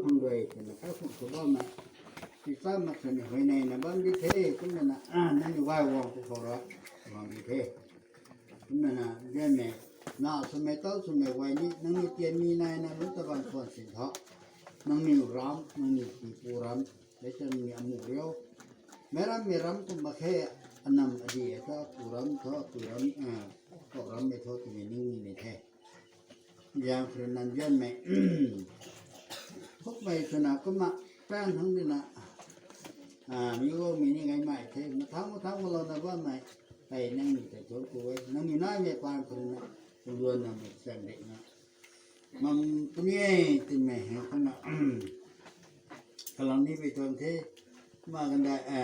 ܗງດວຍເປັນນະຄະ ຄຸນເວົ້າມາ ທີ່ສາມາດສະເໜີໄວ້ໃນນະ ບາງດີເທ ຄຸນນະ ອາ ນັ້ນວ່າວອງ ຜູ້ເຂົ້າລອບ ບາງດີເທ ຄຸນນະ ເລື່ອງແມ່ ນາ ສະໄໝເຕົ້າ ສະໄໝໄວນີ້ ນາງມີຕຽນມີນາຍນາ ລຸງຕາບານຄວນສິນເທາະ ນາງມີລຳ ນາງມີປີປູລຳ ແລະ ຈະມີອະໝູ່ລຽວ ແມ່ລຳ ແມ່ລຳ ກຸມມາແຄ່ ອະນຳ ອະດີ ເທາະ ປູລຳ ເທາະ ປູລຳ ອາ ເທາະລຳ ແມ່ເທາະ ຕົວນີ້ມີໃນແທ້ ຢ່າງເພິ່ນນັ້ນຢ້ອນແມ່ ພວກໄປສະໜາກໍມາແປ້ນທັງນີ້ນະ ອາ ມີເວົ້າມີນີ້ໄງໃໝ່ເທ ມາທາງ ມາທາງວ່າລາວນະວ່າໃໝ່ ໄປນັ່ງນີ້ໄປໂທນກູເວີຍ ນັ່ງຢູ່ໜ້າແມ່ປານເພິ່ນນະ ເພິ່ນລວນນຳແສງເດັກນະ ມັນປະເນຍຕິແມ່ແຫ່ງຄະນະ ກຳລັງນີ້ໄປໂທນເທ ມາກັນໄດ້ ເອີ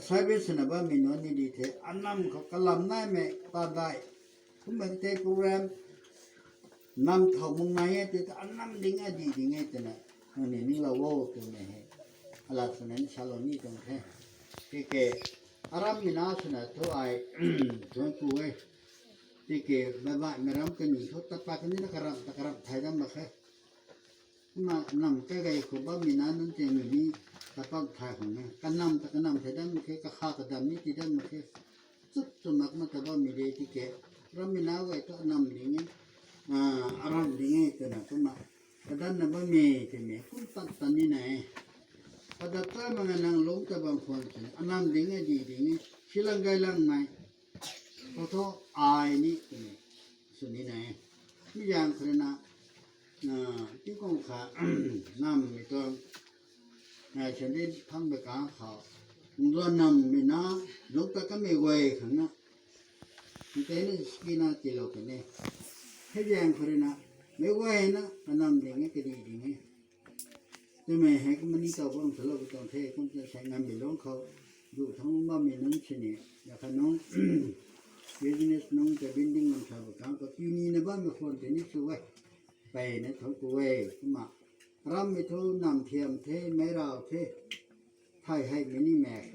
ໃຊ້ເວສະນະບາເມນວນນີ້ດີເທ ອັນນຳເຂົາກະລຳນາຍແມ່ປານໄດ້ ຄຸນເບິ່ງເຕໂປຣແກຣມ ນຳເຂົ້າມຸງໃນເຕ ອັນນຳດິງອະດີດິງເຕນະ ອັນນີ້ນີ້ລາວໂວໂຕແມ່ເຮ ອາລາສະແນນຊາໂລນີຕົງແທ້ ເກເກ ອາຣາມມີນາສະນະໂທອາຍ ໂທນກູເວີຍ ເກເກ ບາຍບາຍ ແມ່ລຳກະໜີໂທຕະປາກະນີ້ນະ ກະຣຳ ຕະກະຣຳ ໄທດຳມາແຄ່ ມານຳໃກ້ໆ ຂອງບ້ານມີນານັ້ນ ຈະມີນີ້ ຕະປາກ ໄທຂອງນະ ກະນຳ ຕະກະນຳ ໄທດຳມາແຄ່ ກະຂາກະດຳ ມີຕີດຳມາແຄ່ ສຸດສະໝັກມາຕະບ້ານມີເດ ຕິແກ ລຳມີນາໄວ້ຕະນຳດີນີ້ ອາ ອາຣາມດີນີ້ ຕະນະ ຕະມາ ກະດັນນະ ບະມີ ຕິເມ ຄຸນຕັນຕັນນີ້ນະ ປະດັບຕາມານາງລົງຕະບາງຄວນ ອານາມດີນີ້ ດີດີນີ້ ຊິລັງໄກລັງໄມ ຂໍໂທດ ອາຍນີ້ ສຸນີ້ນະ ມີຢ່າງເພິ່ນນະ ເອີ ຕິກອງຂາ ນຳມີຕອງ ນາຍຊະນິດພັງເບກາຂາວ ລວນນຳມີນາ ລົງຕະກະເມໄວຂ້າງນະ ມີແຕ່ນີ້ສະກີນາຕິໂລກະເນ ເຮັດຢ່າງເພິ່ນນະ ເມໄວນະ ອານາມດີນີ້ກະດີດີນີ້ ແຕ່ແມ່ໃຫ້ກະມະນີເຕົ້າຂອງສະໂລກະຕອງເທ ຄົນຈະໃຊ້ງານໄປລອງເຂົາ ດູທັງວ່າມີໜຶ່ງຊະນິດ ແລ້ວກະນ້ອງ ບິສເນສນ້ອງຈະບິນດິງນຳຊາວກາງ ກະປີນີ້ໃນບ້ານມາຄວນເທນິດສວຍ ໄປໃນທອງກວຍ ມາ ຣຳມີໂທນຳທຽມເທ ໄມລາວເທ ໄທໃຫ້ມີນີ້ແມ່ແຄ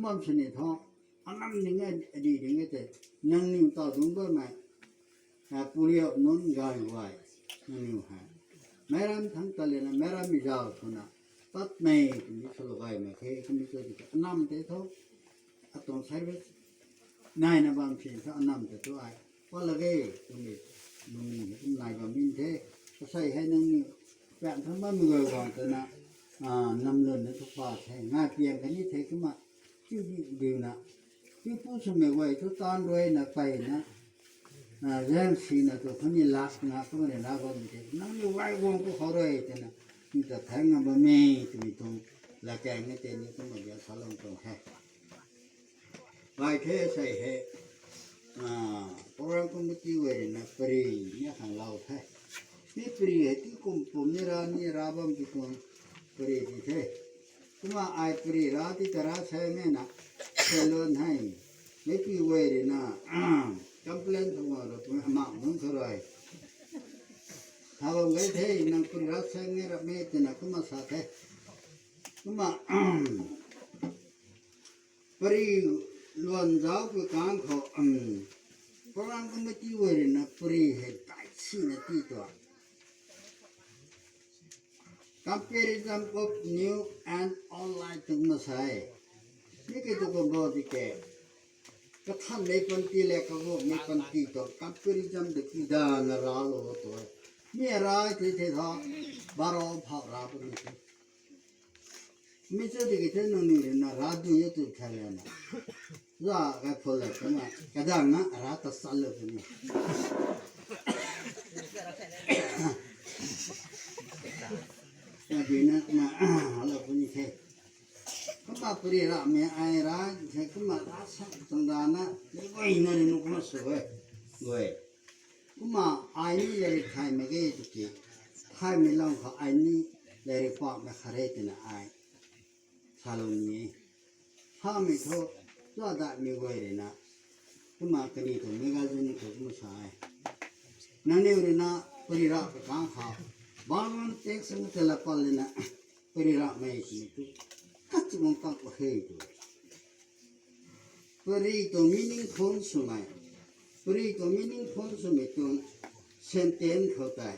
ມັນຊະນິດເທາະ ອານາມນີ້ໄງ ອະດີດນີ້ໄງ ແຕ່ນາງນິວເຕົ້າຕົງເບີມາ ອາ ປູລຽວນົນກາຍໄວ ນາງນິວຫາ ແມ່ລຳທັງຕະເລນະ ແມ່ລຳມີດາວໂທນະ ຕັດແມ່ ມີສະໂລໄກມາເທ ກະມີໂຕຕິກະ ອານາມເຕໂທ ອາຕົງໄຊເວສ ນາຍນະບາມເພນ ອານາມເຕໂທອາຍ ປະລະເກ ກະມີ ນາຍບາມິນເທ ກະໃສ່ໃຫ້ນາງນີ້ ແປງທັງບ້ານເມືອງກອງຕະນະ ອາ ນຳເລີນໃນທຸກພາກແຫ່ງ ງາປຽງກັນນີ້ເທກະມາ ຈື່ດີນະ ຄືຜູ້ສະເໝີໄວ້ທຸກຕານດ້ວຍນະ ໄປນະ ອາ ແຍ່ງຊີນະ ຕົວຄົນນີ້ລັກນະ ກໍບໍ່ໄດ້ລາວບໍ່ມີເທ ນາງນີ້ໄວ້ວົງພວກເຂົາດ້ວຍຕະນະ ມີແຕ່ແທງນະ ບໍ່ມີ ຈະມີຕົງ ລະແກງໃນເຕນີ້ ກໍບໍ່ຢາກສາລົງຕົງແທ້ ວາຍເທໃສ່ເຮ ອາ ໂປຣແກຣມຄອມມິວນິຕີ້ເວີຍນະ ປຣີ ເນຍ ຂອງລາວແທ້ ມີປຣີໃຫ້ຕິກຸມປຸມນິຣານນິຣາບັມກິກຸມ ປຣີຕິເທ ຄຸມາອາຍປຣີລາຕິຕະລາແຊເມນະ ເຊເລີນໃຫ້ ໃນປີເວເດນາ ກຳເປລນທະວາລະ ມາກເມືອງເທົ່າໃດ ຖ້າວ່າໄວເທ ນາງປຣີລາແຊເມນະ ເມຕະນະ ຄຸມາສາເທ ຄຸມາ ປະລິລວນເຈົ້າຄືການເຂົາ ອຳ ພະລາງກຳມະຕິເວເຣນະ ປະລິເຮັດໄດ້ສີ່ນາທີຕົວະ ກຳເປຣິຊຳອອບນິວແອນອອນລາຍ ຈຶ່ງມາໃຊ້ ນີ້ຄືຕົວກຳບໍ່ຕິແກ ກະທັນໃນປັນຕີແລກກະໂກເມປັນຕີຕົວ ກຳເປຣິຊຳດະກິດານະລາໂລຕົວ ມີອາລາຍເທເທທາ ບາໂຣພາລາປະມິ Misalnya kita nuni na radu itu kalian. Za ka pola kana kadang na rata salu ni. Na dina na hala puni ke. Kama puri ra me ai ra ke kama rasa tangdana ni wai na ni kuma suwe. Wai. Kuma ai ni le khai me ke tuki. Khai me long kha ai ni le pa me khare tina ai. Saloni. Ha me tho, za da me wai re na. Kuma kani to me ga zuni to kuma sa ai. Na ne re na puri ra pa kang kha. Ba man tek sung te la pal le na. Puri ra me ki tu. Kat mong pa ko he tu. Puri to meaning phone sumai. Puri to meaning phone sumai to sentence khotai.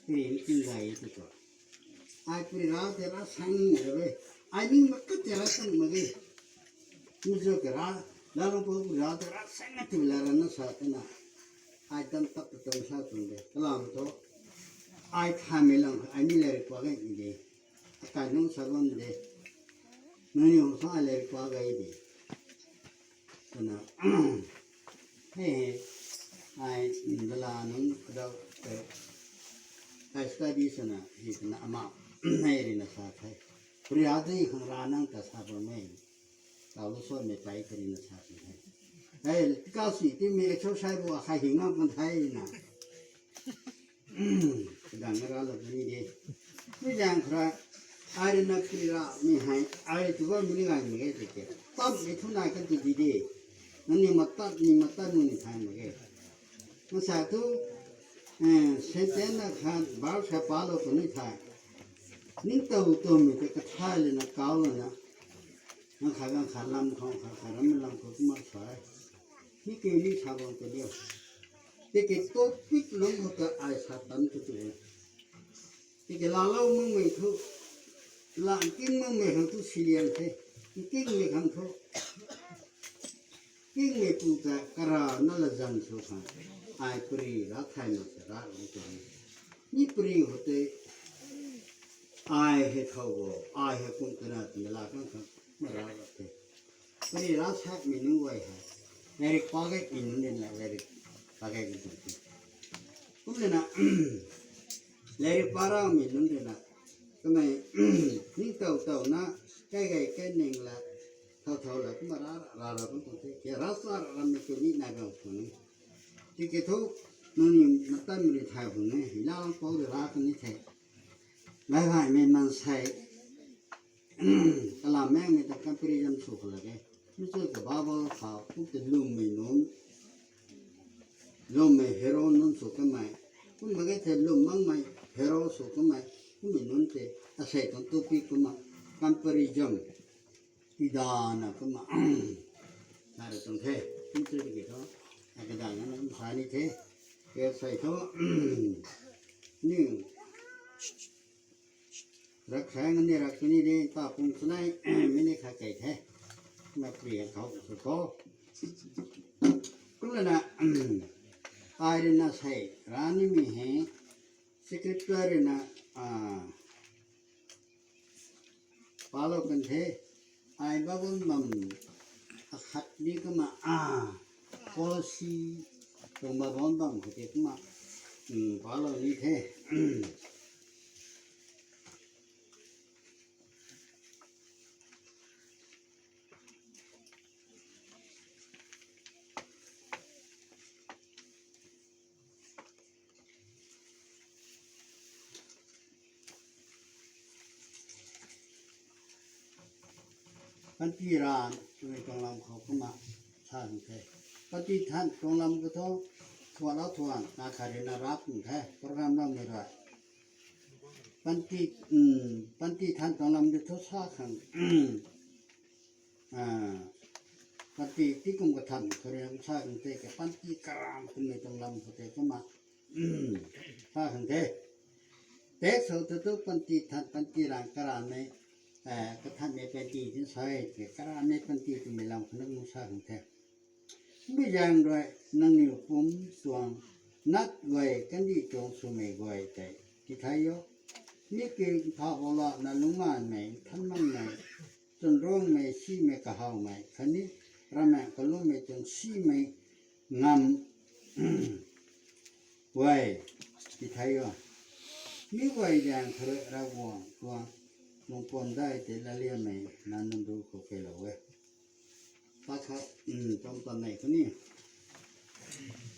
Piri ni tinggai tu ko. Ai piri ra te ra sang ni re. Ai ni maka te ra sang mage. Mujo ke ra, la lo po ra te ra sang tu la ra na sa te na. Ai tan tap te sa tu de. Kalam to. Ai kha me lang, ai ni le re ko ga ni de. Aka nung sa ron de. Nung yung sa le re ko ga de. Sana, he, ai, dala nung kadau, eh, ai study sana, he, sana ama, he, ri na sa thai. Pri ade khang ra nang ta sa ba mai. Ka lu so me tai kari na sa thai. He, ka si ti me exercise bo khai hinga pun thai na. Kadang ra la ni de. Mi jang khra, ari na pri ra mi hai, ari tu ba mi ni ngai mi ge te ke. Tam mi thu na kan tu di de. Nani mata, ni mata nu ni thai mi ge. Ma sa tu, eh, se te na khan, ba sa pa lo ko ni thai. Ni tau to mi te ka thai le na kau le na. Na kha, na kha lam khong, kha, kha lam lam ko ma sa. Ni ke ni sa bang ko dia. Te ke topic long ho ta ai Satan tu tu. Te ke la lau mong me thu. La king mong me ho tu silian te. King me khang thu. King me tu ta kara na la jang so kha. Ai pri ra thai no sa ra long tu. Ni pri ho te. Ai he thau go. Ai he kun kana ti la khang kha. Ma ra ra te. Pari ra sa mi nu wai ha. Nari pagai mi nu den la nari pagai mi nu. Kum den na. Nari para mi nu den na. Kame ni tau tau na. Kai kai kai neng la. Thau thau la kuma ra ra ra kum kum te. Ke ra sa ra mi ke ni na ga kum. Ti ke tho. Nu ni mata mi thai kum ne. Hila lang pau ra kum ni te. Bye bye me man sai. Kala meng me ta kan pri jam su kala ke. Mi su ka ba ba kha ku te lum me nun. Lum me hero nun su ka mai. Kun ma ke te lum mang mai hero su ka mai. Kun me nun te a sai ton tu pi kuma kan pri jam. Idana kuma. Nare ton te. Kun te ke to. Akadana na sa ni te. Ke sai to. Ni. Rakha ngani rakha ni de ta pung sunai mene kha kai the. Ma priya khau su ko. Kulana ai na sai rani mi he secretary na a palo kan the. Ai ba bon bam a khat ni kama a policy tong ba bon bam ko te kama. Palo ni the. Panti ran, tui tong lam khau kama, than the. Panti than tong lam ka tho, thua la thua, na kha re na rap the, program lam me ra. Panti, panti than tong lam de tho sa khang. Panti ti kum ka than, kha re na sa khang te ka panti karam kum me tong lam khau te kama. Sa khang te. Tek sau tu tu panti than panti ran karan me, eh, ka than me panti tin sai ke karan me panti tu me lam khnang mu sa khang te. Mi jang doi nang niu pum suang nat goi kan di tong su me goi tai. Ki thai yo. Mi ke pha bo la na lung man me than man me. Tun rong me si me ka hau me. Khani ra me ka lung me tun si me ngam. Wai, ti thai wa. Mi wai yang khre ra wang, wang, lung pon dai te la lia me, nan nun du ko ke lo we. Pa kha, mm, tom tom me khani.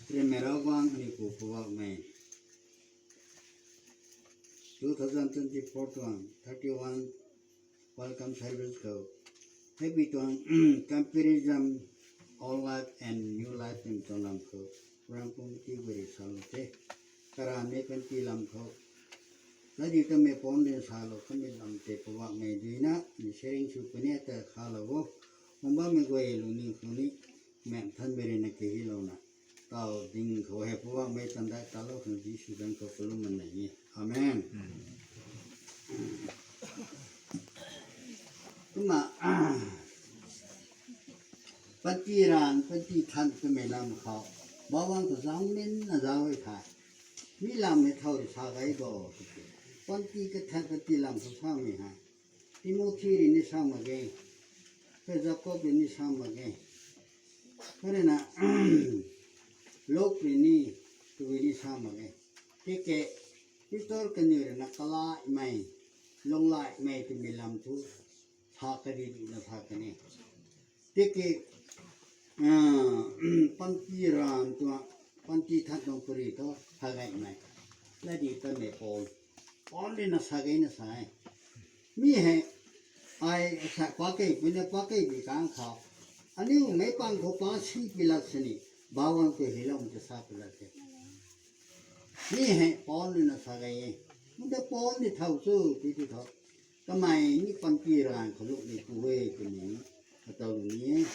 Primera wang ni ko ko wa me. Two thousand twenty-four tuang, thirty-one, Welcome service ko. Happy tuang, comparison, old life and new life in tuang lam ko. Rang pung ti weri salu te. Karan me panti lam ko. Tadi kami pon den salo kami lam te pawak mai duina, ni sering su pene te kala wo, mamba mi gwe lu ni kuni, mem tan bere na ke hilo na. Tau ding ko he pawak mai tanda talo kan Jisu dan ko pelu mana ni. Amen. Tuma, panti ran, panti than kami lam ko. Bawang ko zang nen na zawi thai. Mi lam ne thau ri sa gai bo. Panti ka than panti lam ko sa mi ha. Timothi ri ni sa ma ge. Ka Jakob ri ni sa ma ge. Ka re na, Lok ri ni tu ri ni sa ma ge. Ke ke, Pitor ka ni ri na ka lai mai. Long lai mai tu mi lam tu. Tha ka ri na tha ka ni. Tiki, ah, panti ran tua, panti than tong puri to, tha gai mai. La di ta me pon. Pon le na sa gai na sa e. Mi he, ai, sa pa kai, pi na pa kai pi kang kha. Ani u me pang ko pa si pi la sini, bawang ko hilom te sa pi la te. Mi he, pon le na sa gai e. Mun de pon ni thau su, pi ti thau. Tamai ni panti ran kha lu ni ku we tu ni, ka tau ni.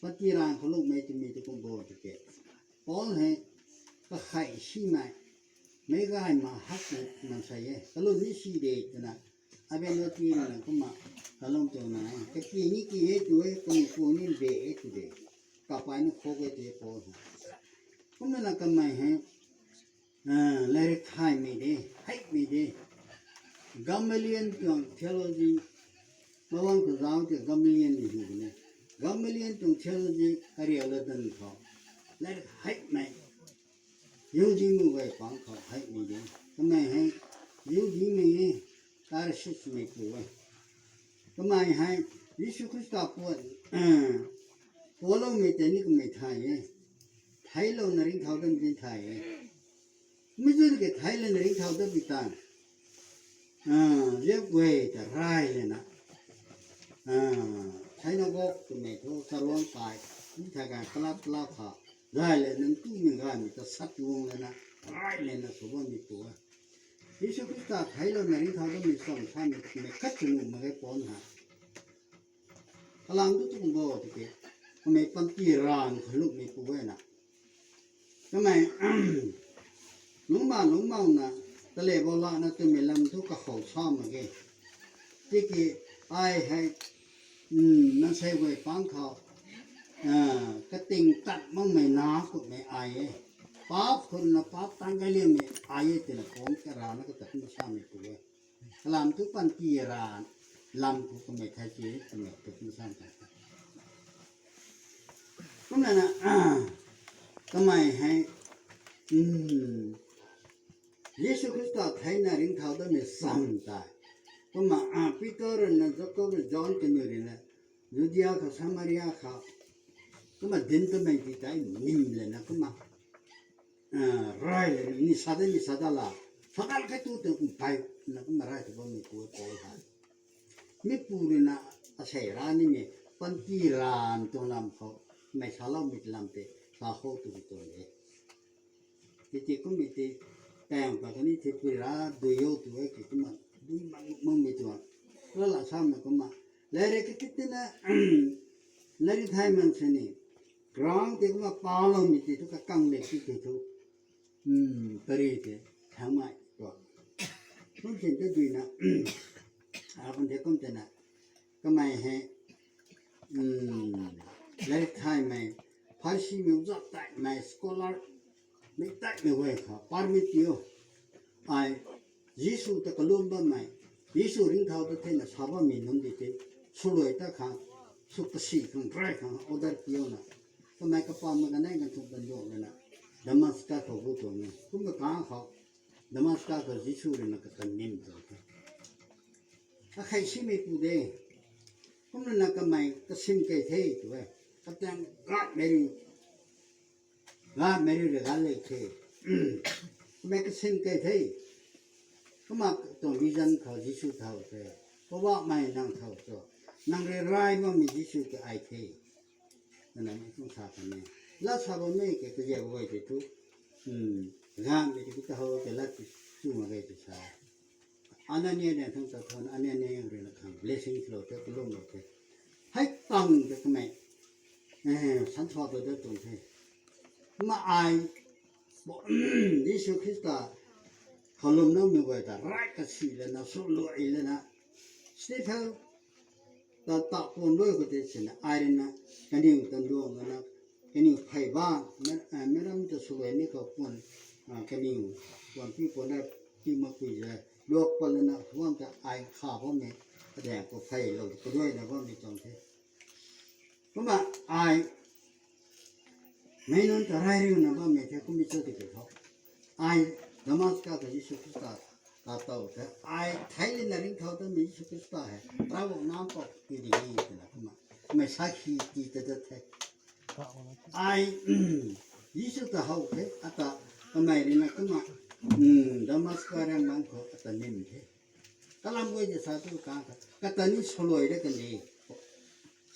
Panti ran kha lu me tu mi tu kum bo tu ke. Pon he, ka khai si mai. Me gai ma hak ni man sa ye. Ka lu ni si de tu na. A ben lo ti na kuma. Ka lu tu na. Ka ki ni ki e tu e, ku ni ku ni de e tu de. Ka pa ni ko ke te pon he. Kuma na ka mai he. ເລີຍໄດ້ຂາຍມີເດ້ ໃຫ້ມີເດ້ ກາມາລຽນ ເລື່ອງ ເທໂລຈີ ມາຫວັງກັບລາວ ເທື່ອກາມາລຽນຢູ່ຫັ້ນນະ ກາມາລຽນ ເລື່ອງ ເທໂລຈີ ອາເຣຍລະດັນເຂົາ ແລະ ໃຫ້ແມ່ ຢູດີມືໄວຟັງເຂົາ ໃຫ້ມີເດ້ ກະແມ່ໃຫ້ ຢູດີມີ ຕາເຣຊິດ ມີປູ ກະແມ່ໃຫ້ ເຢຊູຄຣິສຕາ ປວດ ປວດລົງມີແຕ່ນີ້ກະແມ່ໄທ ໄທລົງນະຣິງເທົາເດີນໄທ Mizun ke Thailand ring thau da bitan. Ah, liap we ta rai le na. Ah, China gok tu me tho sarwang pai. Ni tha ga kla kla kha. Rai le nan tu mi ga mi ta sat wong le na. Rai le na so ba mi tu. Yesu Krista Thailand na ring thau da mi som sa mi me kat nu ma ga pon ha. Alang tu tu bo tu ke. Me pan ti ran khalu me tu we na. Kemai, lungma lungma na, tale bola na tu me lam tu ka khau sa ma ge. Tiki ai hai, hmm, na sai we pang khau. Ah, ka ting tat mang me na ku me ai e. Pap khun na pap tang ka liam me ai e, te na kong ka ra na ka tat ma sa me ku e. Lam tu pan ti ran, lam tu ka me tha chi, ka me tu ma sa ta. Kumna na, ka mai hai, hmm, Yesu Krista thai na ring thau da me sam ta. Kuma, ah, Peter na Jakob na John ke ni ri na, Judea kha, Samaria kha. Kuma din ta me ti tai nim le na, kuma. Ah, rai le, ni sa da, ni sa da la. Sa da ka tu te un pai, na kuma rai te ba mi ku ko ha. Mi pu ri na a sai ra ni me, pan ti ran to lam ko, me sa la mi lam te, sa ho tu to le. Ti ti ku mi ti, tang pa ka ni ti pu ra, du yo tu e ki kuma, du ma, ma mi tu. La la sa me kuma. Le re ki ti ti na, le ri thai man se ni. Ground te kuma pa lo mi ti tu ka kang le ki tu. Hmm, pari te, thang mai, to. Kun chen te dui na, a kun te kun te na, ka mai he, hmm, le thai mai, Pharisi mi u zat tai mai, scholar, mi tai mi we kha, par mi tio, ai, Jisu ta ka lum ba mai. Jisu ring thau ta the na sa ba mi nun di te. Su loi ta kha. Su ka si khan rai khan order pio na. Ka mai ka pa ma ka nai kan tu ban yo na. Damaska ko bu to ni. Kum ka kha. Damaska ko Jisu ri na ka ta nim to. Ka khai si me pu de. Kum na ka mai ka sim kai the tu e. Ka tang ga me ri. Ga me ri re ga le the. Me ka sin ke the. Kuma to vision ko Jisu thau the. Ko wa mai nang thau to. Nang re rai ma mi Jisu ke ai the. Na mi kung sa ka me. La sa ba me ke ke ye wo ke tu. Hmm. Ga me ke ta ho ke la tu ma ke tu sa. ອານາເນຍແດ່ທັງຕາທອນ ອານາເນຍເຣນະຄັງ ເລຊິງໂລເຕກະລຸມໂລເຕ ໃຫ້ຕັງເຕກະແມ ເອີ ສັນທອດໂດຍຕົງເທ ມາອາຍ ບໍ່ ເຢຊູຄຣິສຕາ ເຂົາລົມນ້ຳໃນເວຕາ ຣາຍກະສີລະນະ ໂຊໂລອີລະນະ ສະເຕຟານ ຕາຕະໂປນດ້ວຍໂຄເຕເຊນ ອາຍເຣນະ ກະນິງຕັນດວງນະ ກະນິງໄພບ້ານ ແມ່ ແມ່ນຳຕະສວຍນີ້ກໍປວນ ອາ ກະນິງ ປວນທີ່ປວນໄດ້ທີ່ມາຄຸຍແລ ລວກປະລະນະ ຫວນຈະອາຍຂາວບໍ່ແມ່ ກະແດງກໍໄຟເລົາກໍດ້ວຍນະ ບໍ່ມີຈອງເທ ປະມາອາຍ ໄມນອນຕະໄລເລື່ອງນະ ບໍ່ແມ່ນແທ້ ກໍມີເຈົ້າທີ່ໄປເທາະ ອາຍ ດາມາສກັສ ກະເຢຊູຄຣິສຕາ ຕາເຕົາ ແຕ່ອາຍ ໄທເລນາຣິງເທົາ ແຕ່ມີເຢຊູຄຣິສຕາ ແຮ ລາວອອກນ້ຳປອກ ຢູ່ດີນີ້ ເປັນລະ ປະມາ ໄມສາຄີ ຕີຕະເດິດແທ້ ອາຍ ເຢຊູຕາເຮົາ ເທ ອັດຕາ ປະມາເຣນະ ປະມາ ອືມ ດາມາສກັສ ແຮງມັນ ຂອງອັດຕານິມ ເທ ກະລຳເວີຍຈະສາຕຸກາ ກະຕານິສະຫຼວຍໄດ້ກັນເດ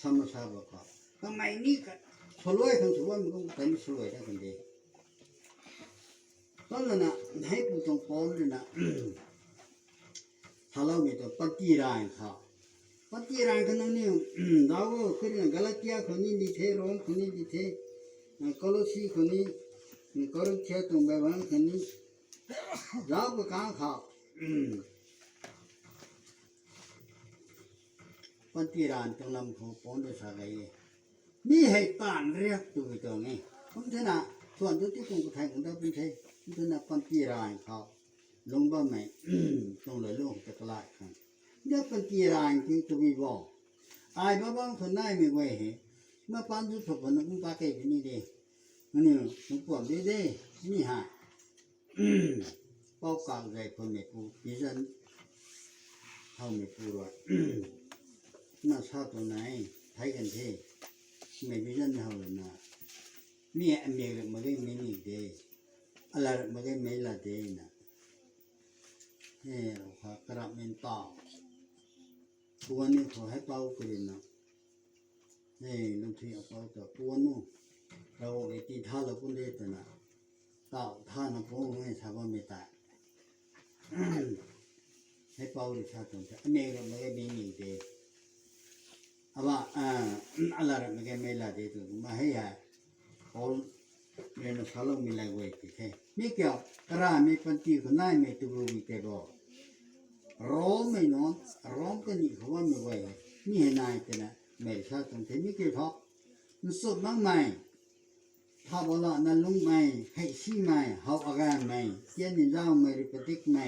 ສະມາຊາບະກະ ກະໄມນີ້ກະສະຫຼວຍທັງສະຫຼວຍ ມັນກະຕານິສະຫຼວຍໄດ້ກັນເດ ຕອນນັ້ນນະ ໃຫ້ຜູ້ຕົງປອນນີ້ນະ ຖ້າລາວມີແຕ່ປະຕິຣານເຂົາ ປະຕິຣານຂະໜາດນີ້ ລາວເວົ້າຄືນກັນ ກາລາເຕຍເຂົານີ້ດີເທ ໂຣມເຂົານີ້ດີເທ ໂກໂລຊີເຂົານີ້ ໂກລິນເທຍຕົງໄບເບິນເຂົານີ້ ລາວກະກາງເຂົາ ປະຕິຣານຕົງນຳຂອງປອນເດຊາໄກ ມີໃຫ້ຕານເຣຍຕຸຍຕົງນີ້ ຄຸນທະນະ ສ່ວນຕຸຕິກຸງກະໄທຂອງດາວປິນໄທ ຄຸນທະນະ ປະຕິຣານເຂົາ ລົງບາໄໝ ຕົງເລີຍລົງຕະກະລາດຄັນ ເດີປະຕິຣານຄືຕຸຍບໍ່ ອາຍບາບັງຄົນນາຍມີໄວ້ເຮ ມາປານຢູ່ທົບນະ ປາເກດນີ້ເດ ນີ້ ມັນປວມເດ ນີ້ຫາ ເປົາກາກໃສ່ພໍ່ແມ່ປູ່ ພິສັນ ເຮົາແມ່ປູ່ວ່າ ມາຊາຕົວໄນ ໄທກັນເທ ແມ່ພິສັນເຮົາລະນາ ເມຍ ເມຍ ເມຍ ເມຍນີ້ເດ ອາລາ ເມຍ ເມຍລາເດນະ ເຮ ເອົາຂາກະລະເມັນຕາ ຕົວນີ້ເຂົາໃຫ້ເປົ່າກະເດນະ ເອີ ລົງທີ່ເອົາເປົ່າຕະປົວນູ ລາວໄປຕີທ່າລະປຸນເດຕະນະ ຕາທ່ານະໂປງໃຫ້ຊາວບ້ານເມຕາ ໃຫ້ເປົ່າເດຊາຕົນ ອາເມກະເມກະເມນິເດ ອາວາ ອາ ອາລາລະເມກະເມລາເດຕຸມາໃຫ້ຍາ ໂອ ເມນະຊາໂລມີລາຍເວຍຕິເທ ມີແກ້ວ ກະລາມີປັນຕີ ຄະນາຍເມຕຸໂລວິເຕບໍ ໂຣມໄມນອນ ໂຣມກະນິຂະວານເມໄວ ມີໃຫ້ນາຍເຕນະ ເມຊາຕົນເທ ມີແກ້ວທອກ ມັນສົດມັງໃໝ່ ທາວອລະນະລຸງໃໝ່ ໄຫຊີໃໝ່ ເຮົາອາການໃໝ່ ຈຽນນິນດາວໃໝ່ ລິປະຕິກໃໝ່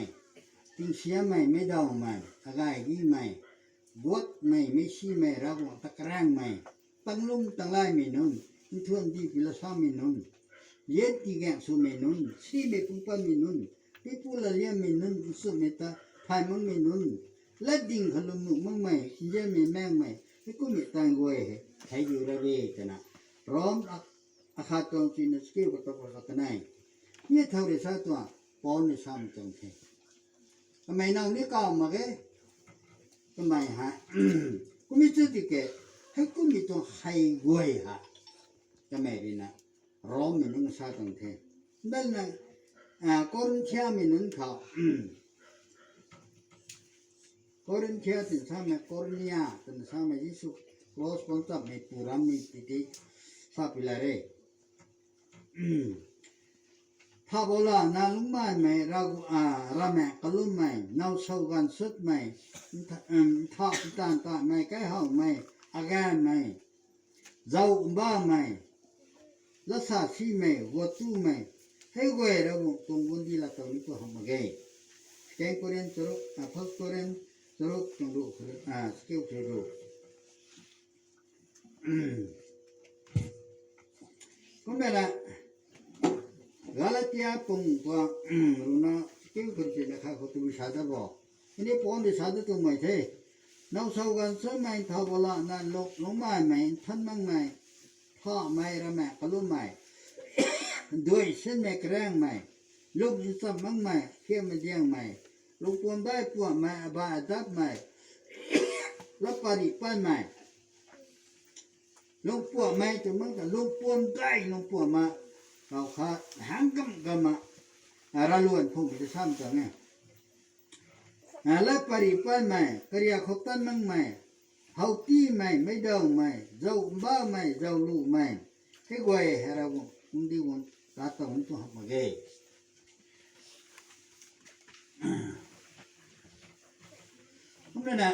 ຕິງເຊຍໃໝ່ ໄມ້ດາວໃໝ່ ອາກາຍດີໃໝ່ ບວດໃໝ່ ໄມ້ຊີໃໝ່ ຣາກວງຕະກະແຣງໃໝ່ ຕັງລຸມຕັງລາຍເມນຸນ ມີທວນດີປີລະຊາເມນຸນ ລຽນຕີແກງຊູເມນຸນ ຊີເມປຸງປາເມນຸນ ປີປູລະລຽມເມນຸນ ອຸສຸເມຕາ ພາຍມັງເມນຸນ ລະດິງຂະລຸມນຸມັງໃໝ່ ເຢເມແມງໃໝ່ ເຮກຸເມຕັງໂກຍ ໄທຢູລະເວຕະນະ ຣອມ ອາຄາຕອງຈີນສະກິວກະຕະປະສະກະໄນ ເນທາວເຣຊາຕົວ ປອນເນຊາມະຕອງເທ ກະໄມເນົານີ້ກາວມາເກ ກະໄມຫາ ກຸມິຈຸຕິເກ ໃຫ້ກຸມິຕົງໄຮໂກຍຫາ ກະໄມດີນະ ຣອມເມນຸງຊາຕົງເທ ເປັນນະ ອາ ໂກລິນເທຍເມນຸນເຂົາ ໂກລິນເທຍຕິນຊາມະ ໂກລິນຍາຕິນຊາມະ ເຢຊູ ໂລສປອນຕັບເມປູຣາມີຕິຕິ ຟາປິລາເຣ ພາໂບລາ ນາລຸງມາຍໄມ ຣາກຸອາ ຣາແມກະລຸມໄມ ນາວເຊົາການສຸດໄມ ທະ ເອີ ທາພິຕານຕາໄມ ໄກເຮົາໄມ ອາແກນໄມ ເຈົ້າອຸມບາໄມ ລາຊາຊີໄມ ວັວຕູໄມ ໄຮເວລະວົງຕົງວົນດີລາເຕົານິໂກຮຳມະເກ ແກງໂກເຣນໂຕ ອາ ພັກໂກເຣນໂຕ ຕົງດຸ ອາ ສະເກວໂຕ ອືມ ກໍແມ່ນລະ ກາລາເຕຍປົງກວ່າ ອືມ ລຸນາ ສະກິວຄຣິສຕຽນນະຄະ ເຂົາຕູວິຊາດາບໍ ອັນນີ້ປອນວິຊາດາຕົງໃໝ່ເທ ນາວຊາວກັນເຊີນໃໝ່ ທາວະລານາລົກ ລົງມາໃໝ່ ທັນມັງໃໝ່ ພາໃໝ່ ລະແມະ ກະລຸມໃໝ່ ດ້ວຍເຊັ່ນແມ່ກະແຣງໃໝ່ ລົງອິນຊຳມັງໃໝ່ ຄຽມແມ່ດຽງໃໝ່ ລົງປວມໄດ້ປວມໃໝ່ ອາບາອາດັບໃໝ່ ລະປາລິປານໃໝ່ ລົງປວມໄມ້ຕົວມັນກະລົງປວມໄດ້ ລົງປວມມາ ເຂົາຂາດຫາງກຳກຳມະ ອາ ລະລວນພົງໄປແຕ່ຊ້ຳຈັງແນ່ Nga la pari pan mai, kariak khotan mang mai, hauti mai, maidau mai, zau umba mai, zau lu mai. He guai hera wong, undi wong, tata wong tu hak mage. Kumna,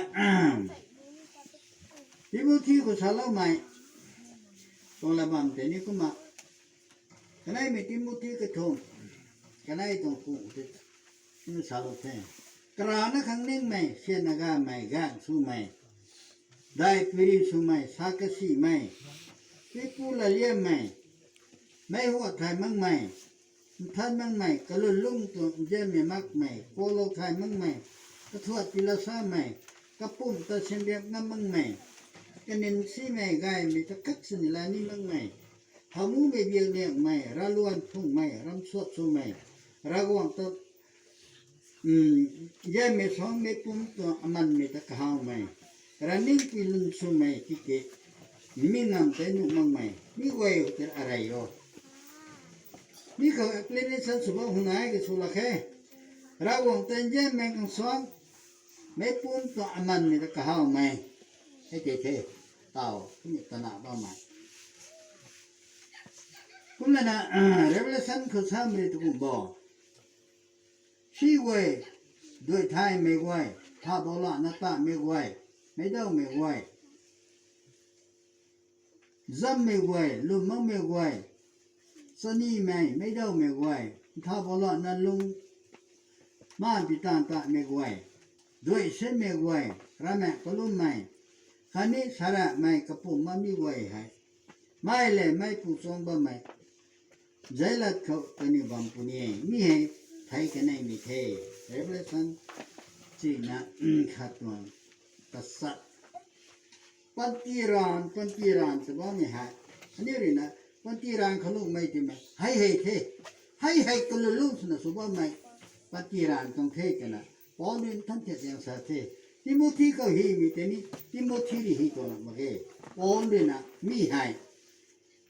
Timothy ko salo mai. Tong la bam te ni kuma. Kanai me Timothy ka thong. Kanai tong ku te. Ni salo te. Kra na khang ning mai, sia na ga mai, gang su mai. Dai piri su mai, sa ka si mai. Pi pu la lia mai. Mai huat thai mang mai. Than mang mai, ka lun lung tu je me mak mai. Ko lo thai mang mai. Ka thuat pi la sa mai. Ka pum ta sen biak ngam mang mai. Ka nen si mai gai me ta kak sen la ni mang mai. Ha mu me biak liak mai, ra luan phung mai, ram suat su mai. Ra guang ta, um, je me song me pum tu aman me ta ka hau mai. Ra ning pi lun su mai ki ke. Ni mi ngam te nu mang mai. Ni guai te arai yo. Ni ka explanation su ba hunai ke su la ke. Ra guang te je me kang song. Me pum tu aman me ta ka hau mai. He te te. Tao, ni ta na ba mai. Kumna, Revelation ko sa me tu kum bo. Si guai, doi thai me guai, tha bo la na ta me guai, me dau me guai. Zam me guai, lum mang me guai. Sa ni mai, me dau me guai. Tha bo la na lung. Ma pi tan ta me guai. Doi sen me guai, ra me ko lum mai. Kha ni sa ra mai, ka pum ma mi guai hai. Mai le, mai pu song ba mai. Jai lat khau ka ni bam pu ni. Mi hai, thai ka nai mi the. Revelation. Chi na, khat tuang. Ka sat. Pantiran, pantiran, sa ba mi hai. Ani ri na, pantiran kha lung mai ti mai. Hai hai the. Hai hai ka lu lung sna su ba mai. Pantiran tong the ka na. Paul rin than thiat yang sa the. Timothy ko hi mi te ni, Timothy ri hi ko na ma ke. Paul ri na, mi hai.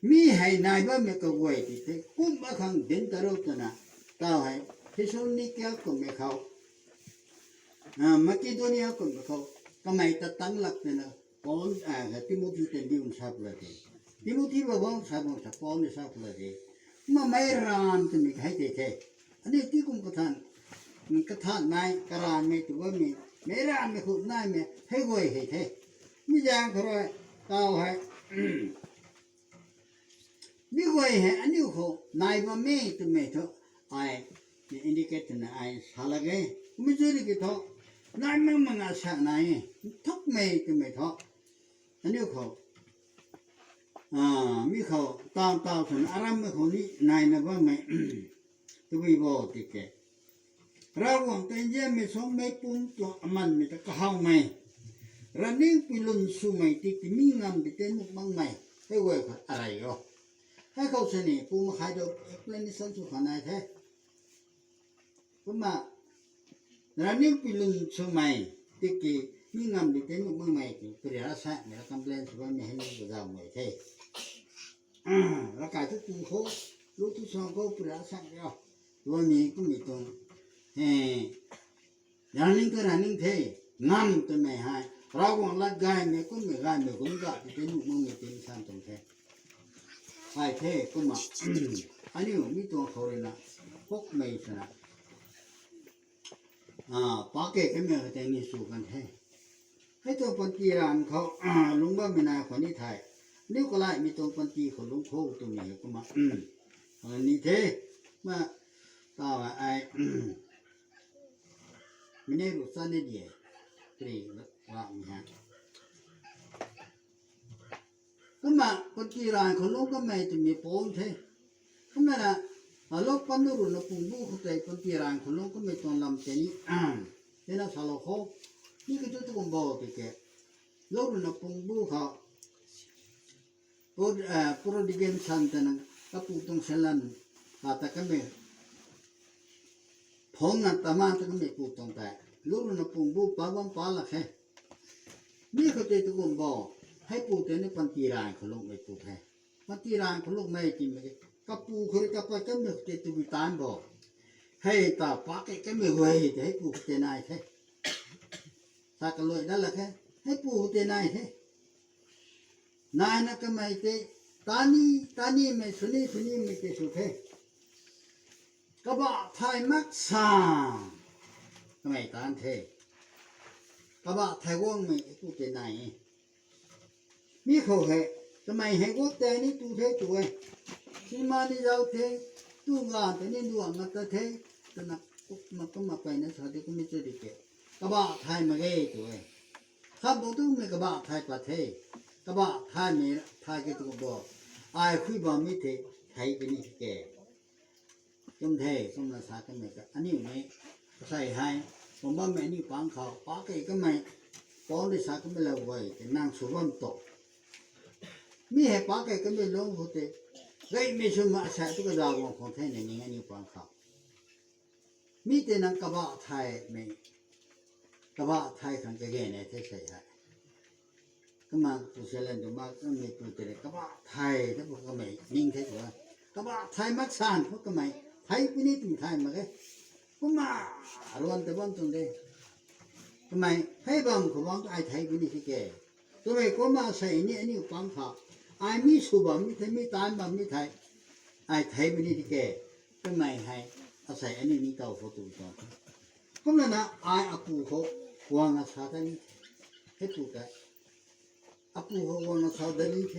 Mi hai nai ba me ka guai ti te. Kum ba khang den ta ro ta na. Tao hai. Thessalonica ko me khau. Ah, Macedonia ko me khau. Ka mai ta tang lak te na. Paul, ah, Timothy te diun sa pula te. Timothy ba bang sa bang sa Paul ni sa pula te. Ma mai ran te mi hai te te. Ani ti kum ka than, ka than nai, ka ran me tu ba mi, me ran me khu nai me, hai guai hai the. Mi jang kha roi, tao hai. Mi guai hai, ani khu, nai ba me tu me tho. Ai, ni indicate na ai, sa la gai. Mi juri ki tho. Nai me ma nga sa nai. Thok me tu me tho. Ani khu. Ah, mi khau, tau, tau, san aram me khau ni, nai na ba me. Tu bi bo ti ke. Ra wang te je me song me pum tu aman me ta ka hau mai. Ra ning pi lun su mai ti ti mi ngam ti te nuk mang mai. He wai kha arai yo. He khau seni pu ma khai do explanation su kha nai the. Kuma ra ning pi lun su mai ti ki mi ngam ti te nuk mang mai ti pri ra sa me ra complain su ba me he ni ba da mai the. Ra kai tu pu kho lu tu song kho pri ra sa yo. Lo ni ku mi tong. He. Yang ning ka ra ning the, ngam te me hai. Ra wang lat gai me kun me gai me kun ga ti te nu mong me te san tong the. Hai the kuma. Ani mi tong khore na. Pok me sana. Ah, pa ke ke me te ni su kan the. Hai tong panti ran khau, ah, lung ba me na khau ni thai. Niu ka lai mi tong panti khau lung khau tu me kuma. Ani the. Ma, ta wa ai. Mene ru sa ne die. Pri wa mi ha. Kuma panti ran khau lung ka mai tu mi pon the. Kuma na, a lok pan ru na pung bu khu te panti ran khau lung ka mai ton lam te ni. Te na sa lo kho. Ni ka tu tu kum bo te ke. Lok ru na pung bu khau. Pro-, eh, Prodigal son te nang ka pu tong selan, ka ta ka me. Phong nga ta ma ta ka me pu tong ta. Lu lu na pung bu pa bang pa la khe. Mi ko te tu kum bo. Hai pu te ni panti ran khau lung me pu khe. Panti ran khau lung me ti me. Ka pu khau ka pa ka me te tu bi tan bo. Hai ta pa ke ka me wei te hai pu te nai khe. ທາກະລວຍດາລະແຄ ໃຫ້ປູເຕນາຍເທ ນາຍນະກະໄມເຕ ຕານີ ຕານີເມສຸນີ ສຸນີເມເຕສຸເທ ກະບະທາຍມັກສາ ກະໄມຕານເທ ກະບະທາຍວົງເມ ເອກຸເຕນາຍ ມີເຂົາແຮ ກະໄມໃຫ້ວົງແຕນີຕູເທ ຕູເອ ຊິມານິເຈົ້າເທ ຕູງານແຕນີດຸອະງະຕະເທ ຕະນະ ມັນກະມາໄປນະສາຕິກຸມິເຕດິເກ ກະບະທາຍມະເກ ຕູເອ ຄຳບໍ່ຕຸເມ ກະບະທາຍປະເທ ກະບະທາຍເມ ທາຍເກຕຸກະບອ ອາຍຄຸຍບາມິເທ ໄທເປນິເກ ຈຸມເທ ສົມລະສາກະເມກະ ອະນິວເມ ໃສ່ໃຫ້ ຜົມບາເມນິປັງເຂົາ ປາເກກະໄມ ປອນລິສາກະເມລະເວຍ ເປັນນາງສຸວັນໂຕ ມີໃຫ້ປາເກກະເມລົງໂຫເຕ ເກເມຊຸມະສະຕຸກະດາວອງຂອງໄທໃນນີ້ ອະນິວປັງເຂົາ ມີແຕ່ນາງກະບະໄທເມ ກະບະໄທຂັງກະເກແນເທໃສ່ໃຫ້ ກະມາກຸເສລັນຕຸມາກະເມປູເຕເລ ກະບະໄທ ແຕ່ພວກກະໄມນິງເທຕົວ ກະບະໄທມັກສານ ພວກກະໄມ ໄທປິນິຕິງໄທມາເກ ກຸມາ ອາຣວນຕະບັນຕຸນເດ ກະໄມ ໄທບັງຂອງວັງ ອາຍໄທປິນິຕິເກ ກະໄມ ກຸມາ ໃສ່ນີ້ ອັນນີ້ປັງຂະ ອາຍມີສຸບາ ມີໄທ ມີຕານບາ ມີໄທ ອາຍໄທປິນິຕິເກ ກະໄມ ໃຫ້ອາໄສ ອັນນີ້ ມີເຕົາໂຄຕຸຕອນ ກຳລັງນະ ອາຍອາປູໂຄ ຫວັງອາຊາຕານິ ເຮັດປູກະ ອາປູໂຄຫວັງອາຊາຕານິເທ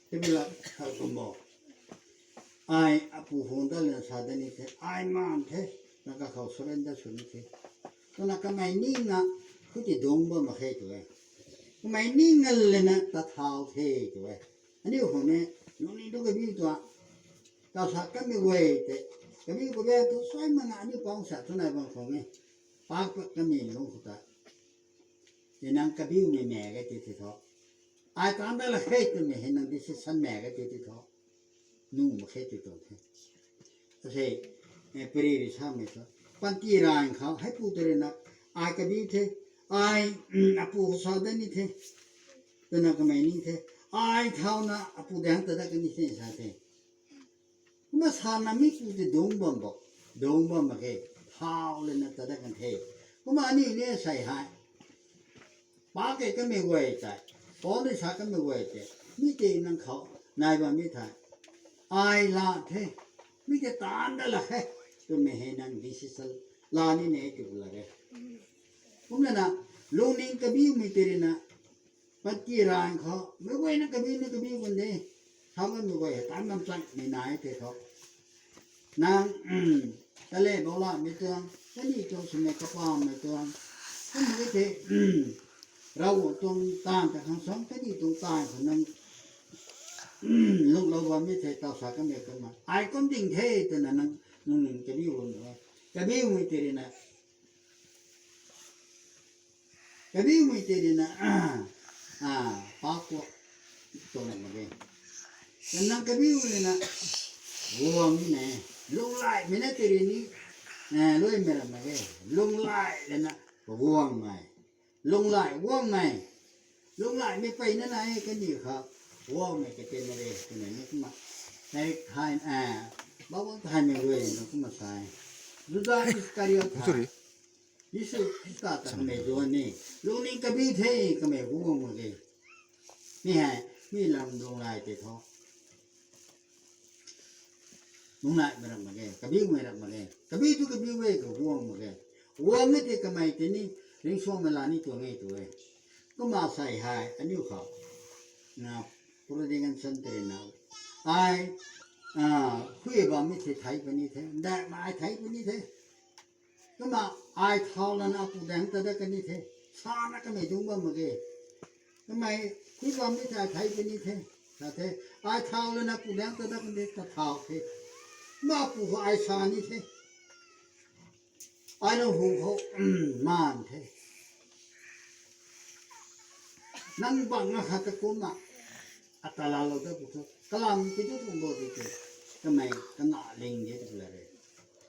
ເທເວລາເຂົາກະບອກ ອາຍອາປູໂຄດາເລນາຊາຕານິເທ ອາຍມານເທ ນະກະເຂົາສະເວັນດາສຸນິເທ ຕອນນະກະໄມນິງນະ ຄຸຕິດົງບະມະເຄໂຕເອ ກະໄມນິງນະເລນະຕາທ້າວເທໂຕເອ ອານິວຂອງເມ ໂນນິດຸກະບີຕົວ ຕາສາກະເມເວເຕ ກະບີກະເວໂຕຊອຍມະນະ ອານິວປອງສາໂຕນາຍບັງຂອງເມ ປາກປະກະເມລົງຄຸຕາ ເດນາງກະບິວເມແມ່ກະຕິຕິທໍ ອາຍຕານດາລະເຄດເມ ເຫັນນາງດິຊິຊັນແມ່ກະຕິຕິທໍ ນຸມມະເຄຕິໂຕເທ ເຊ ເອ ປະລິລິຊາເມໂຕ ປັນຕີຣາຍເຂົາ ໃຫ້ປູເຕເຣນະ ອາຍກະບິວເທ ອາຍ ອາປູສາດານິເທ ເປັນນາງກະໄມນິເທ ອາຍທ້າວນະ ອາປູແດງຕະດະກະນິເທ ສາເທ ມາສານາມິກູເຕດົງບຳບັກ ດົງບຳບັກເອ ທ້າວເລນະຕະດະກັນເທ ປະມານນີ້ເນ ໃສ່ໃຫ້ປາເກກະເມໄວຕາຍ ປອນລິສາກະເມໄວເຕ ມີເຕນາງເຂົາ ນາຍວ່າມີທາຍ ອາຍລາເທ ມີເຕຕານດາລະເຮ ຕຸເມເຮນາງດິຊິສະລານິເນ ຕຸລາເຣ ຄຸມນະນະ ລຸງນິງກະບິວມີເຕເຣນະ ປັດຈີຣານເຂົາ ເມໄວນະກະບິວ ນະກະບິວກັນເດ ທຳອັນເມໄວຕາມນຳສັງເມນາຍເຕເຂົາ ນາງ ຕະເລເບົາລາເມເຕືອງ ຕະນີຕົງສຸເມກະປາເມເຕືອງ ເປັນເມເຕ ລາວຕົງຕານຕະຄັງສອງ ຕະນີຕົງຕາຍຂອງນາງ ລຸງລາວວ່າເມເຕຕາສາກະເມກະມາ ອາຍກອນດິງເທ ຕະນະນາງ ນາງກະບິວ ກະບິວເມເຕເຣນະ ກະບິວມີເຕເດນະ ອາ ປາກວກຕົວນັ້ນມາເກ ກະນັງກະບິວເລນະ ວງນີ້ແນ ລົງຫຼາຍມີນະເຕເດນີ້ ອາ ລວຍແມ່ນມາເກ ລົງຫຼາຍເລນະ ກະວງໃໝ່ ລົງຫຼາຍວງໃໝ່ ລົງຫຼາຍມີໄປນະນາຍກະນີ້ຄັບ ວງໃໝ່ກະເຕັນມາເດ ຕົວນັ້ນມາ ໃນທາຍ ອາ ບາວທາຍແມ່ເວີຍ ນະກະມາຊາຍ ຢູດາອິດສະກາຣິໂອທາ Sorry. ເຢຊູຄຣິສຕະກະເມໂຈເນ ລຸງນິງກະບີເທກະເມຫວງເມເກ ມີໃຫ້ ມີລຳລຸງລາຍເຕເທາະ ລຸງລາຍເມລັກມາເກ ກະບີເມລັກມາເກ ກະບີຕຸກະບີເວກະຫວງມາເກ ຫວງເມເຕກະໄມເຕນີ ລິງຊວງເມລານີຕົວເງຕົວເອ ກະມາໃສ່ຫາຍ ອາຍຸເຂົາ ນະ ໂປຣດິງກັນຊັນເຕນາ ອາຍ ອາ ຄຸຍບາມິເທໄທປານິເທ ແດະມາອາຍໄທປານິເທ ກະມາອາຍທ້າວລະນະ ອາປູແດງຕະດະກະນິເທ ຊານະກະເມດຸງບາມະເກ ກະໄມຄຸຍບາມິເທໄທປານິເທ ສາເທ ອາຍທ້າວລະນະ ປູແດງຕະດະກະນິຕະທ້າວເທ ມາປູອາຍຊານິເທ ອາຍລະຫູເຂົາ ມານເທ ນັງບັງນະຄະຕະກຸມະ ອາຕາລາໂລເຕປຸໂຕ ກະລາມປິຕຸຕຸໂບຕິເຕ ກະໄມກະນະເລັງເດຕຸລະເຣ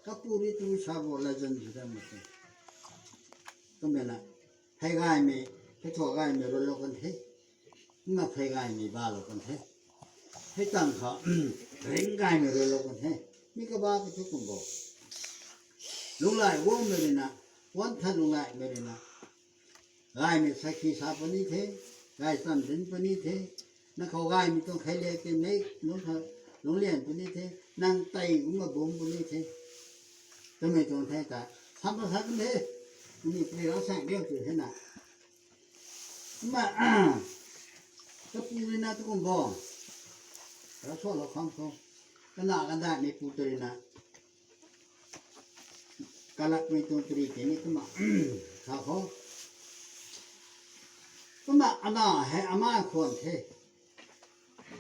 ກະປູຣິຕຸຊາໂວລາຈັນຈຸດາມະເຕ ກະເມນະ ໄພກາຍເມ ໄພທໍກາຍເມໂຣໂລກັນເທ ມະໄພກາຍເມບາໂລກັນເທ ໄພຕັງຄະ ເລັງກາຍເມໂຣໂລກັນເທ ມີກະບາກະທຸກຸມໂບ ລຸງຫຼາຍໂວເມເຣນະ ວັນທະລຸງຫຼາຍເມເຣນະ ລາຍມີສັກຄີສາປະນິເທ ລາຍສັນເປັນປະນິເທ ນັກເຂົາລາຍມີຕ້ອງໄຄເລເຕັມເນ ລົງ ລົງລຽນປະນິເທ ນັ່ງໄຕກຸມມະບົງປະນິເທ ຕົວເມຕົວແທ້ກະທຳປະສາກັນເທ ອັນນີ້ເປັນລາວສ້າງດຽວຄືເຫັນນະ ມາ ຕະປູນີ້ນະ ຕະກຸມບໍ່ ລາວຊອດລາວຄອມເຂົາ ກະໜາກະດາດໃນປູຕົວນີ້ນະ ກາລະເວໂຕນຕະຣີເກນິກະມະ ສາໂຄ ກະມະອະນາໃຫ້ອາມາຄວນເທ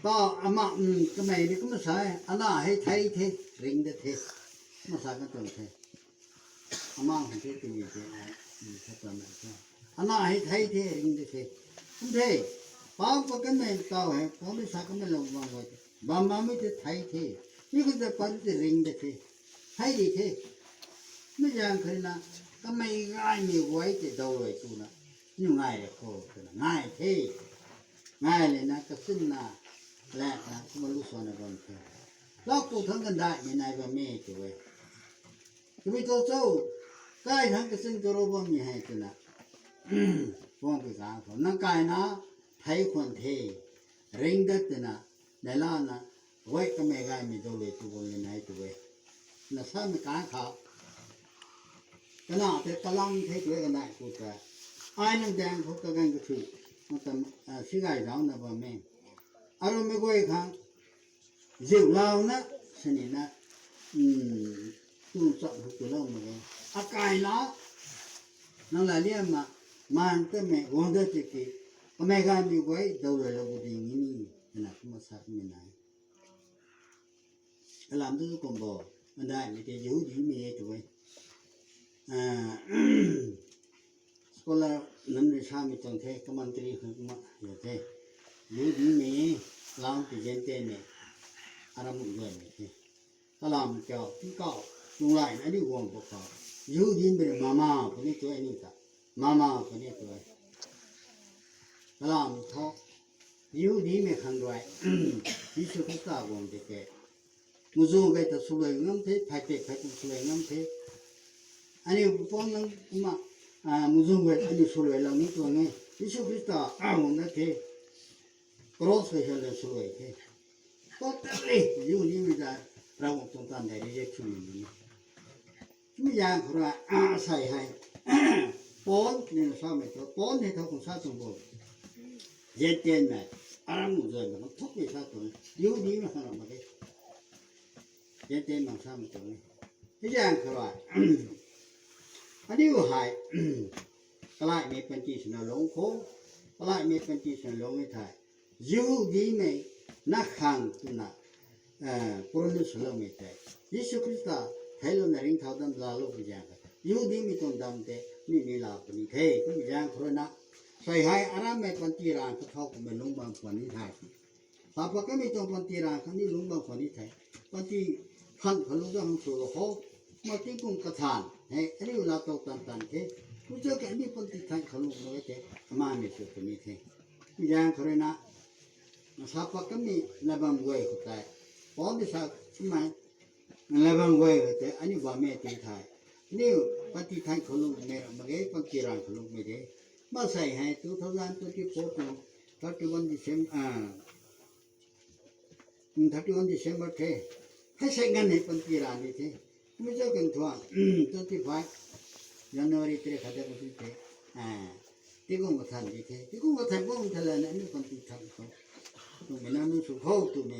ຕາອາມະ ອືມ ກະໄມນີ້ກະມະສາຍ ອະນາໃຫ້ໄທເທ ຣິງເດເທ ມາສາກັນຕົນເທ ອາມາຂອງເທ ກະມີເທ ອາ ອືມ ສາຕົນເທ ອະນາໃຫ້ໄທເທ ຣິງເດເທ ຄຸນເທ ປາມປະກັນແມ່ນເຕົາໃຫ້ ປອມໄດ້ສາກັນແມ່ນລະວັງໄວ້ ບາມາມີແຕ່ໄທເທ ນີ້ຄືຈະປານເຕຣິງເດເທ ໄທດີເທ ມະຢ່າງຄືນະ ກະໄມງ່າຍມີໄວ້ແຕ່ເດົາໄວ້ຕູນະ ຢູ່ງ່າຍແຫຼະໂຄ ຄືນະ ງ່າຍເທ ງ່າຍເລີຍນະ ກະຊຶນນະ ແລະນະ ສະມາລຸສອນນະບັນເທີ ລາວກູທັງກັນໄດ້ ມີນາຍວ່າເມໂຕເວີຍ ກະມີໂຕໂຕ ກາຍທັງກະຊຶນກະໂລບໍ່ມີໃຫ້ຕຸນະ ພວງປີກາເຂົາ ນາງກາຍນະ ໄທຄວນເທ ເລັງດັດຕຸນະ ໃນລານະ ໄວ້ກະແມ່ກາຍມີໂຕເວຕຸວົນເລີນໃນຕຸເວ ນະ ສາມກາຂາວ ກະນາເຕກະລັງເທ ກະນາກູຕະ ອາຍນາງແດງເຂົາກະກັນກະຖື ມັນຕະ ອາ ຊິກາຍດາວນະບໍ່ແມ່ ອາລົມເມກວຍຄັງ ເຊວລາວນະ ຊະນິດນະ ອືມ ຕູສະຫຸຕຸລະມະ ອາກາຍລາ ນາງລາລຽມມະ ມານຕະແມະ ວັງເດຕິກິ ອາເມກາມີໄວ້ ດາວເລລະບຸດີງີນີ ນະ ມາສັກມີນາຍ ອາລາມດຸກອມບໍ ອັນໃດມີແຕ່ຢູດີເມຕົວ ອາ ສະໂກລານັນເດຊາມີຕົງເທ ກະມັນຕຣີຫຶກມະເຍເທ ຢູດີເມ ລາວຕິເຢັນເຕເມ ອາລາມດຸເມເທ ກະລາມເຈົ້າທີ່ເກົ້າ ລຸງຫຼາຍນະ ນີ້ຫວງພວກເຂົາ ຢູດີເມ ມາມາ ຜູ້ນີ້ຕົວນີ້ກະ ມາມາ ຜູ້ນີ້ຕົວ ກະລາມເຂົາ ຢູດີເມຄັນດ້ວຍ ເຢຊູຄຣິສຕາຫວງແທ້ໆ ມຸຊູເວຕະສຸເລງາມເທ ໄພເຕໄພກຸສຸເລງາມເທ ອັນນີ້ປ້ອມນັ້ນມາ ອາ ມຸຊູເວ ອັນນີ້ສຸເລລານີ້ຕົວນີ້ ເຢຊູຄຣິສຕາ ອາ ຫວງນະເທ ໂກຣສເວເຮເລສຸເລເທ ໂຕຕະເລ ຢູດີເມ ລາວຕົງຕັນໄດ້ເຣເຈກຊຸນນີ້ ມີຢ່າງເຂົາວ່າ ອາໄສໃຫ້ ປອນນີ້ຊາວເມໂຕ ປອນໃຫ້ເຂົາຄົງຊາສົມບູນ ເຢັນເຕັນແມ ອາລາມມຸນເດີນ ມັນທຸກວິຊາຕົວ ຢູ່ດີມາຂະໜາດມາເດ ເຢັນເຕັນມັງຊາມຕົວ ມີຢ່າງເຂົາວ່າ ອັນນີ້ຫາຍ ກະລາຍເມປັນຈີສະນະລົງໂຄ ກະລາຍເມປັນຈີສະນະລົງໃນໄທ ຢູດີເມ ນະຄັງຕຸນະ ເອີ ໂປຣະນິສະໂລເມແຕ ເຢຊູຄຣິສຕາ ໄທໂລນະລິງເທົາດຳລາໂລກວິຍາງ ຢູດີມີຕົນດຳແຕ ມີມີລາປະນິເທ ວິຍາງໂຄຣະນະ ໃສ່ໃຫ້ອາຣາມແມ່ປັນຕີຣາງ ເຂົາເຂົ້າກັບແມ່ນລົງບາງຄວນນິທາຍ ສາປະກະມີຕົນປັນຕີຣາງ ຄັນນີ້ລົງບາງຄວນນິໄທ ປັນຕີພັນຂະລຸງດຳໂຊໂລໂຄ ມາຕິກຸງກະທານ ໃຫ້ອະລິວລາໂຕຕັນຕັນເທ ຜູ້ເຈົ້າກະມີປັນຕີທັນຂະລຸງມາໄວ້ແຕ ອາມາເມສຸປະນິເທ ວິຍາງໂຄຣະນະ ສາປະກະມີລະບັງເວຍໂຄແຕ ປອມດິສາ ມາ ລະບັງເວຍໂຄແຕ ອະນິວາເມຕິທາຍ ນິວປະຕິທັງຂະລຸງເມ ມະເກ ປະຕິຣາງຂະລຸງເມເດ ມາໃສ່ໃຫ້ two thousand twenty-four ເນາະ thirty-one December ອາ thirty-one December ເທ ໃຫ້ໃຊ້ເງິນໃຫ້ປະຕິຣາງນີ້ເທ ມື້ເຈົ້າກັນທວງ twenty-five January ເທ ຂະເຈົ້າກໍຊິເທ ອາ ຕິກຸງກະທັນເທ ຕິກຸງກະທັນບໍ່ມີທະເລີນະ ອັນນີ້ປະຕິທັງຂອງ ຕຸເມນານຸສຸໂຄຕຸເມ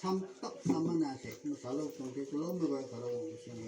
ສຳປັບສະມະນາເສ ມະສາໂລຕົງເທ ຕຸໂລເມວະຄາໂລ ເຊເມ